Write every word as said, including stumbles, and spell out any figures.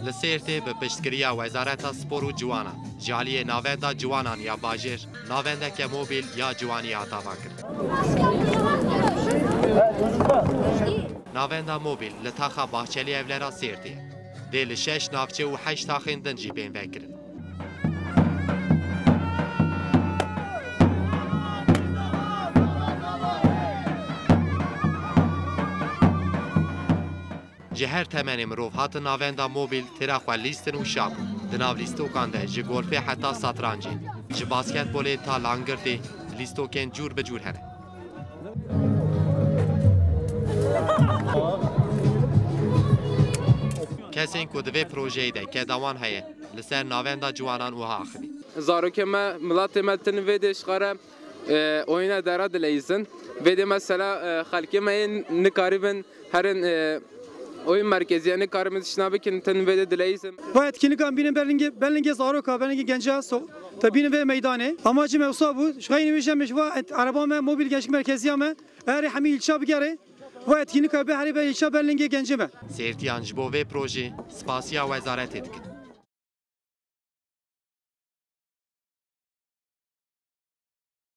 Li Sêrtê bi piştgiriya Wezareta Spor û Ciwanan, ji aliyê Navenda Ciwanan ya Bajêr, navendeke mobîl ya ciwanî hat avakirin. Navenda mobîl li taxa Bahçeli Evlera Sêrtê ye. Dê li şeş navçe û heşt taxên din jî bên vekirin. Ji her temenê mirov hatin navenda mobîl têra xwe lîstin û şa bûn. Di nav lîstokan de ji golfê heta satrancê, ji basketbolê ta langirtê, lîstokên cûr bi cûr hene. Kesên ku di vê projeyê de keda wan heye, li ser navenda ciwanan wiha axivî. Zarokê me, miletê me li tin vê dê ji xwe re, e, oyuna dera dileyîzin. Vê dê mesela, e, xelkê me yên nikaribin herin, e, oyun merkezî, nikaribin tiştna bikin, tin vê dê dileyîzin. Va etkinlikan bînin berlingê, berlingê zaroka, berlingê genca so, te bînin vê meydanê. Amacê me wisa bû, ji xeynî wî jemê ji va et-, ereba me, mobil gençlik merkeziya me, erê hemî ilça bigerê. Va etkinlika bê herê be ilça berlingê gencê me. Sêrtiyan ji bo vê projê spasiya wezaretê dikin.